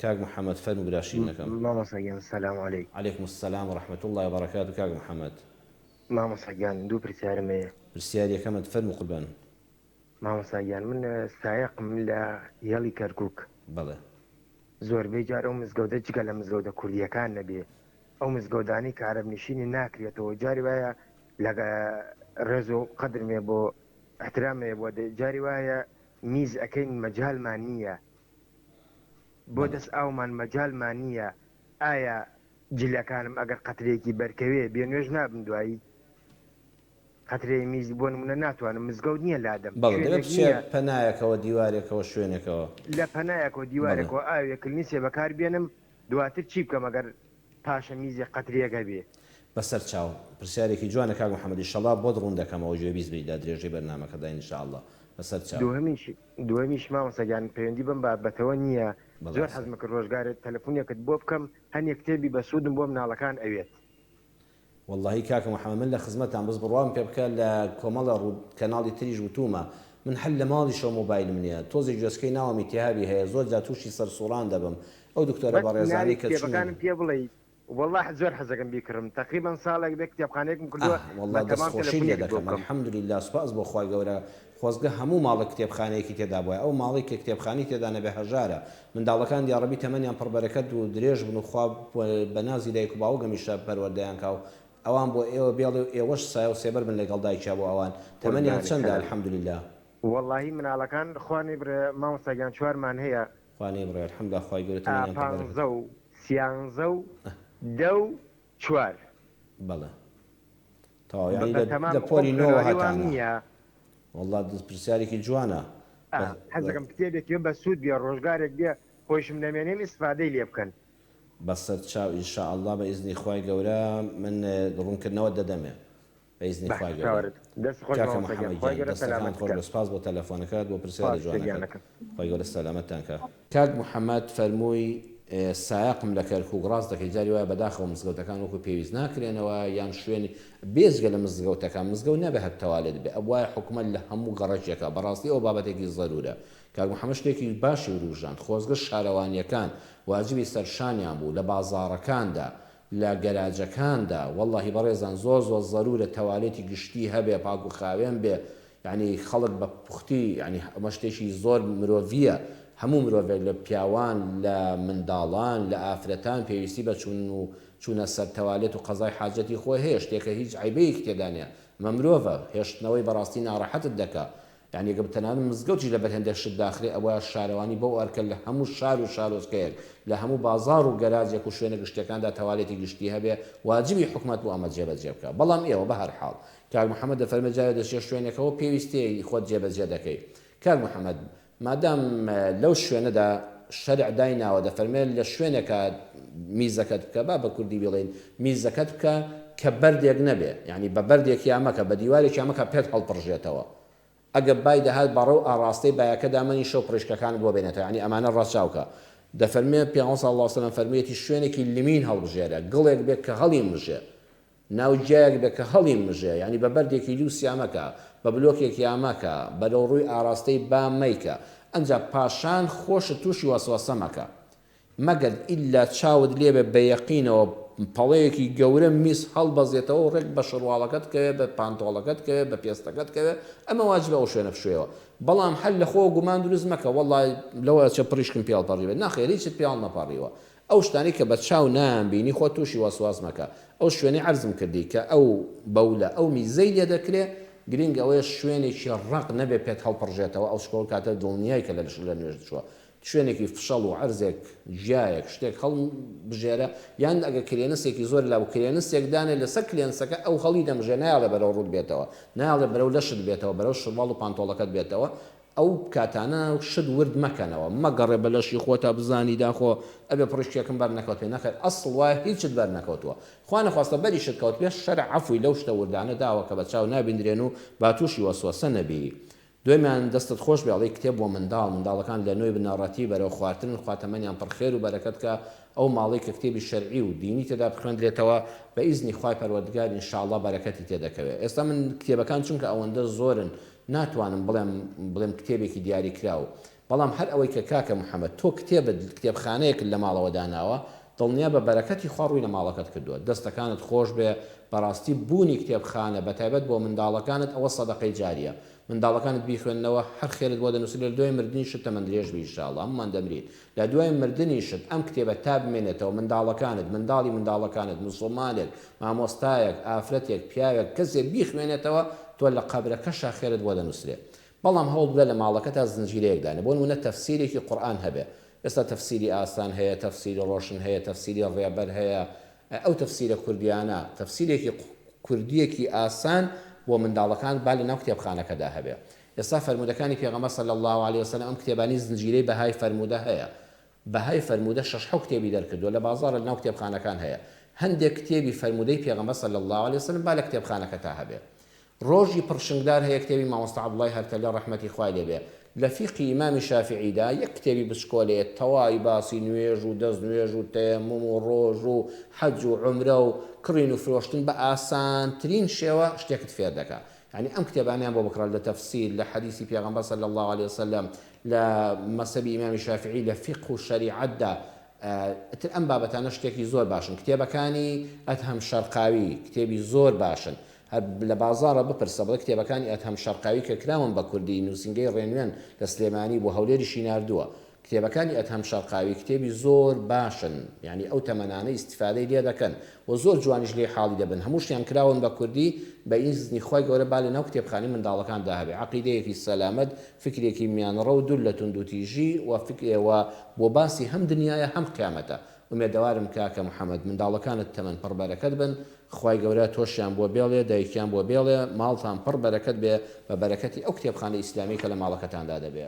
کاک محمد فەرموو برا شیرینەکەم. مامۆستا گیان سلام علیک. علیکم السلام و رحمە اللە و بەرەکاتو کاک محمد. مامۆستا گیان دوو پرسیارم هەیە. پرسیار یەکەمت فەرموو قوربان. مامۆستا گیان من سایەقم لە هێڵی کەرکوک. بەڵێ. زۆربەی جار ئەو مزگەوتە جگە لە مزگەوتە کوردیەکان نەبێ ئەو مزگەوتانەی کە عەرەب نشینی ناکرێتەوە جاری وایە لە ڕێز و قەدرم هەیە بۆ احترام هەیە بۆ جاری وایە میز ئەکەین مەجالمان نییە بۆ دەست ئاومان مەجالمان نییە ئایا جلەکانم ئەگەر قەترەیەکی بەرکەوێ بێ نوێژ نابم دوایی قەترەی میز بۆ نمونە ناتوانم مزگەوت نییە لادەم بەڵێ دەبێ شوێنێک بچیە نییە پەنایەکەوە دیوارێکەوە شوێنێکەوە. لە پەنایەکەوە بەڵێ. دیوارێکەوە ئاوێک کلنیسێ بەکار بێنم دواتر چی بکەم ئەگەر پاشە میزێ قەترەیەک هەبێ؟ بەسەر چاو. پرسیارێکی جوانە کاک محمد ئیشەڵا بۆت ڕوون دەکەمەوە گوێبیست بی لە درێژەی بەرنامەکەدا ان شاء اللە. بەسەر چاو. دووهەمیش دووهەمیش مامۆستا گیان پەیوەندی بەم بابەتەوە نییە بەڵێ زۆر ئاسایە. حەزم کرد ڕۆژگارێ تەلەفونێکت بۆ بکەم هەنێ کتێبی بەسوودم بۆ مناڵەکان ئەوێت. وەڵاهی کاکە محمد من لە خزمەتام بەس بڕوام پێ بکە لە کۆمەڵە ڕوو کەناڵی تریش وتومە من هەر لە ماڵیشەوە مۆبایلم نیە تۆزێک گوێچکەی ناوم ئیتیهابی هەیە زۆر جار توشی سەرسوڕان دەبم ئەو دکتۆرە بەس ناوی بەڕێزانەی کە چونە کتێبەکانم پێ بڵێی وەڵا زۆر حەزەکەم بیکڕم تەقریبەن ساڵێک بێ کتێبخانەیەکم کردووە ئاه وەڵا بە دەست تەمام خۆشیت لێ تەلەفونێکت بۆ دەکەم بکەم. الحمدللە سوپاس بۆ خوای گەورە خۆزگە هەموو ماڵێک کتێبخانەیەکی تێدا بوایە ئەو ماڵەی کە کتێبخانەی تێدا نەبێ هەژارە منداڵەکان یاڕەبی تەمەنیان پڕ بەرەکەت و درێژ بن و خوا بە نازی دایک و باوک هەمیشە پەروەردەیان کا و ئەوان بۆ ئێوە بێڵێ و ئێوەش سایە و سێبەر بن لەگەڵ دایکیا بۆ ئەوان تەمەنیان قوربانی چەندە سەلام. الحمدللە. وەڵاهی مناڵەکان خوا نەیبڕێ مامۆستا گیان چوارمان هەیە. خوا نەیبڕێ الحمدللە خوای گەورە تەمەنیان پڕ بەرەکەت. پانزە و سیانزە و دە و چوار. بەڵێ تەواو یانی بە تەمام لە خۆم پۆلی نۆوە خوێنەواری وام هەتانە. نییە. وەڵا دز پرسیارێکی جوانە بە حەزەکەم کتێبێک بێ بە سوود بێ ڕۆژگارێک بێ خۆیشم نەمێنێم ئیستفادەی لێ بکەن. بەسەر چاو ان شاء اللە بە ئیزنی خوای گەورە من ڕوونکردنەوەت دەدەمێ بە ئیزنی باشە خوای گەورە. چاوەرێت دەست خۆش کاکە مامۆستا گیان محمد خوای گیان گەورە دەستەکانت سەلامەتت خۆش کات. بێ سوپاس بۆ تەلەفۆنەکەت بۆ پرسیارە سوپاس جوانەکەت گیانەکەم. خوای گەورە سەلامەتتان کا. کاک محمد فەرمووی سایەقم لە کەرکوک ڕاست دەکەی جاری وایە بەداخەوە مزگەوتەکان وەکو پێویست ناکرێنەوە یان شوێنی بێجگە لە مزگەوتەکان مزگەوت نابێ هەر تەوالێت بێ ئەبوایە حکومەت لە هەموو گەڕەکێکا بەڕاستی ئەوە بابەتێکی زەرورە کاک محمد شتێکی باشی وروژاند خۆزگە شارەوانیەکان واجبی سەر شانیان بوو لە بازاڕەکاندا لە گەراجەکاندا وەڵاهی بەڕێزان زۆر زۆر زەرورە تەوالێتی گشتی هەبێ پاک و خاوێن بێ یانی خەڵک بە پوختی یانی ئەمە شتێکی زۆر مرۆڤیە هەموو مرۆڤێک لە پیاوان لە منداڵان لە ئافرەتان پێویستی بە چوون و چوونە سەر تەوالێت و قەزای حاجەتی خۆی هەیە شتێکە هیچ عەیبەیەکی تێدا نیە ئەمە مرۆڤە هێشتنەوەی بەڕاستی ناڕەحەتت دەکا یانی گەر تەنانەت مزگەوتیش لەبەر هێندێک شت داخرێ ئەوە شارەوانی بەو ئەرکە لە هەموو شار و شارۆچکەیەک لە هەموو بازاڕ و گەراجێک و شوێنە گشتیەکاندا تەوالێتی گشتی هەبێ واجبی حکومەت بوو ئەمە جێبەجێ بکا بەڵام ئێوە بەهەرحاڵ کاک محمد دەفەرمێ جارێ دەچیە شوێنێکەوە پێویستیی خۆت جێبەجێ دەکەی کاک محمد مادام لەو شوێنەدا شەرع دایناوە دەفەرمێ لە شوێنێکا میزەکەت بکە با بە کوردی بیڵێین میزەکەت بکە کە بەردێک نەبێ یانی بە بەردێکیا مەکە بە دیوارێکیا مەکە پێت هەڵپڕژێتەوە ئەگە بای دەهات بەڕەو ئاڕاستەی بایەکەدا مەنیشە و پڕیشکەکانت بۆ بێنێتەوە یانی ئەمانە ڕەچاوکە دەفەرمێ پێغەمبەر صلی اللە علیە وسلم فەرموویەتی شوێنێکی لمین هەڵبژێرە گڵێک بێ کە هەڵیمژێ ناو گیایەک بێ کە هەڵی مژێ، یانی بە بەردێکی لووسیا مەکە، بە بلۆکێکیا مەکە، بەرەو ڕووی ئاراستەی با مەیکە، ئەنجا پاشان خۆشت تووشی وەسوەسە مەکە. مەگەر ئیللا چاوت لێ بێ بە یەقینەوە پەڵەیەکی گەورە میز هەڵبەزێتەوە و ڕێک بە شەرواڵەکەت کەوێ، بە پانتۆڵەکەت کەوێ، بە پێستەکەت کەوێ، ئەمە واجبە ئەو شوێنە بشوێیەوە. بەڵام هەر لە خۆوە گومان دروست مەکە، وەڵڵا لەوە ئەچێ پڕیشکم پێ هەڵپەڕیبێ، نەخێر هیچت پێ هەڵنەپەڕیوە. ئەو شتانەی کە بە چاو نایان بینی خۆت توشی وەسواس مەکە ئەو شوێنەی عەرزم کردی کە ئەو بەولە ئەو میزەی لێ دەکرێ گرینگ ئەوەیە شوێنێکی ڕەق نەبێ پێت هەڵپڕژێتەوە ئەو شکۆ کاتە دڵنیای کە لە لە نوێژ چووە شوێنێکی فشەڵ و عەرزێک گیایەک شتێک هەڵ بژێرە یان ئەگەر کلێنسێکی زۆر لابوو کلێنسێک دانێ لەسەر کلێنسەکە ئەو هەڵی دەمژێ نایەڵێ بەرەو ڕووت بێتەوە نایەڵێ بەرەو لەشت بێتەوە بەرەو شڕواڵ و پانتۆڵەکەت بێتەوە ئەو کاتانە شت ورد مەکەنەوە مەگەڕێ بە لەشی خۆتا بزانی داخۆ ئەبێ پڕیشکێکم بەر نەکەوتبێ نەخێر ئەسڵ وایە هیچت بەر نەکەوتووە خوا نەخواستە بەریشت کەوتبێ شەرع عەفوی لەو شتە وردانە داوە کە بە چاو نابیندرێن و با توشی وەسوەسە نەبی دوێمیان دەستت خۆش بێ ئەڵێی کتێب بۆ منداڵ منداڵەکان لە نۆی بنەڕەتی بەرەو خوارترن خوا تەمەنیان پڕ خێر و بەرەکەت کا ئەو ماڵەی کە کتێبی شەرعی و دینی تێدا بخوێندرێتەوە بە ئیزنی خوای پەروەردگار ان شاء اللە بەرەکەتی تێدەکەوێ ئێستا من کتێبەکان چونکە ئەوەندە زۆرن ناتوانم بڵێم بڵێم کتێبێکی دیاریکراو. بەڵام هەر ئەوەی کە کاکە محمد تۆ کتێبت کتێبخانەیەکت لە ماڵەوە داناوە دڵنیابە بەرەکەتی خوا ڕووی لە ماڵەکەت کردووە دەستەکانت خۆش بێ بەڕاستی بوونی کتێبخانە بەتایبەت بۆ منداڵەکانت ئەوە سەدەقەی جاریە منداڵەکانت بیخوێننەوە هەر خێرت بۆ دەنووسرێ لە دوای مردنیشت تەمەن درێژ بی ان شاء اللە هەموومان دەمرین لە دوای مردنیشت ئەم کتێبە تا بمێنێتەوە منداڵەکانت منداڵی منداڵەکانت موسڵمانێک مامۆستایەک ئافرەتێک پیاوێک کەسێک بیخوێنێتەوە تۆ لە قەبرەکەشا خێرت بۆ دەنووسرێ بەڵام هەوڵبدە لە ماڵەکەتا زنجیرەیەک دانێ بۆ نموونە تەفسیرێکی قورئان هەبێ ئێستا تەفسیری ئاسان هەیە تەفسیری ڕۆشن هەیە تەفسیری ڕێبەر هەیە ئەو تەفسیرە کوردیانە تەفسیرێکی کوردیەکی ئاسان بۆ منداڵەکان با لەناو کتێبخانەکەدا هەبێ ئێستا فەرموودەکانی پێغەمبەر صلی اللە علیە وسلم ئەم کتێبانی زنجیرەی بەهای فەرموودە هەیە بەهای فەرموودە شەش حەو کتێبی دەرکردووە لە بازاڕە لەناو کتێبخانەکان هەیە هەندێک کتێبی فەرموودەی پێغەمبەر صلی اللە علیە وسلم با لە کتێبخانەکەتا هەبێ ڕۆژی پڕشنگدار هەیە کتێبی مامۆستا عەبدوڵای هەرتەلێ ڕەحمەتی خوای لێ بێ لە فیقهی ئیمامی شافیعیدا یەک کتێبی بچکۆلەیە تەواوی باسی نوێژ و دەست نوێژ و تەیەموم و ڕۆژ و حەج و عومرە و کڕین و فرۆشتن بە ئاسانترین شێوە شتێکت فێر دەکا یانی ئەم کتێبانەیان بۆ بکڕە لە تەفسیر لە حەدیسی پێغەمبەر صلی اللە علیە وسلم لە مەزهەبی ئیمامی شافیعی لە فیقه و شەریعەتدا ئیتر ئەم بابەتانە شتێکی زۆر باشن کتێبەکانی ئەدهەم شەرقاوی کتێبی زۆر باشن هەر لە بازاڕە بپرسە بڵێ کتێبەکانی ئەدهەم شەرقاوی کە کراون بە کوردی نووسینگەی ڕێنوێن لە سلێمانی بۆ هەولێریشی ناردووە کتێبەکانی ئەدهەم شەرقاوی کتێبی زۆر باشن یانی ئەو تەمەنانە ئیستیفادەی لێ دەکەن و زۆر جوانیش لێی حاڵی دەبن هەمووشیان کراون بە کوردی بە ئیزنی خوای گەورە با لەناو کتێبخانەی منداڵەکاندا هەبێ عەقیدەیەکی سەلامەت فکرێکی میانڕەو دوور لە توندوتیژی و و بۆ باسی هەم دنیایە هەم قیامەتە ئومێدەوارم کاکە محمد منداڵەکانت تەمەن پڕ بەرەکەت بن خوای گەورە تۆشیان بۆ بێڵێ دایکیان بۆ بێڵێ ماڵتان پڕ بەرەکەت بێ بە بەرەکەتی ئەو کتێبخانە ئیسلامیەی کە لە ماڵەکەتاندا دەبێ.